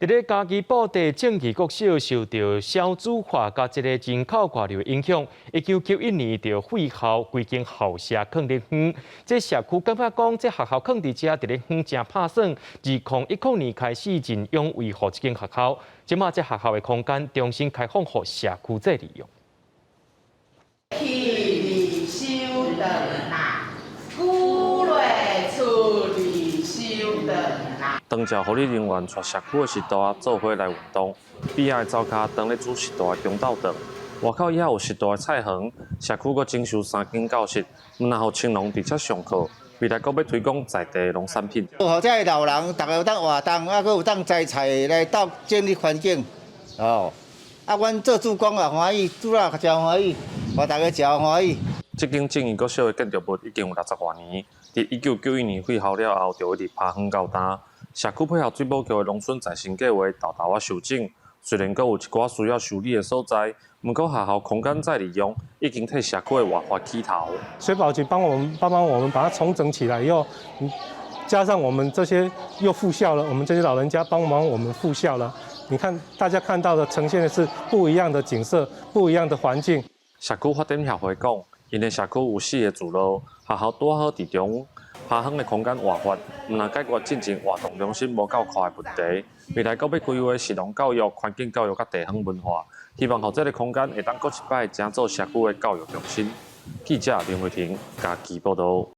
佇咧嘉義布袋正義國小受著少子化佮這个人口外流影響，1991年就廢校，規間校舍囥咧荒。這社區感覺講，這學校囥佇遮佇咧荒誠拍算。2010年開始認養維護這間學校，這馬這學校的空間重新開放予社區再利用。起收轉來，鼓來處理收轉來。當食護理人員帶社區的序大做伙來運動，邊仔的灶跤當咧煮序大的中晝頓，外口也有序大的菜園，社區閣整修三間教室，毋但予青農佇遮上課，未來閣欲推廣在地的農產品。予這老人逐家有當活動，啊，閣有當栽菜來鬥整理環境，哦，啊，阮做志工也歡喜，主任也誠歡喜，予大家誠歡喜。這間正義國小的建築物已經有60外年，佇1991年廢校了後，就一直拋荒到今。社區配合水保局的農村再生計畫，沓沓仔修整。雖然閣有一寡需要修理的所在，毋過學校空間再利用，已經替社區的活化起頭。水保局幫我們幫幫我們把它重整起來以後，加上我們這些又復校了，我們這些老人家幫忙我們復校了。你看大家看到的呈現的是不一樣的景色，不一樣的環境。社區發展協會講，𪜶的社區有四个聚落，學校拄好佇中，拋荒的空間活化，毋但解決進前活動中心無夠寬的問題，未來閣欲規劃食農教育、環境教育佮地方文化，希望予這个空間會當閣一擺成做社區的教育中心。記者林慧婷嘉義報導。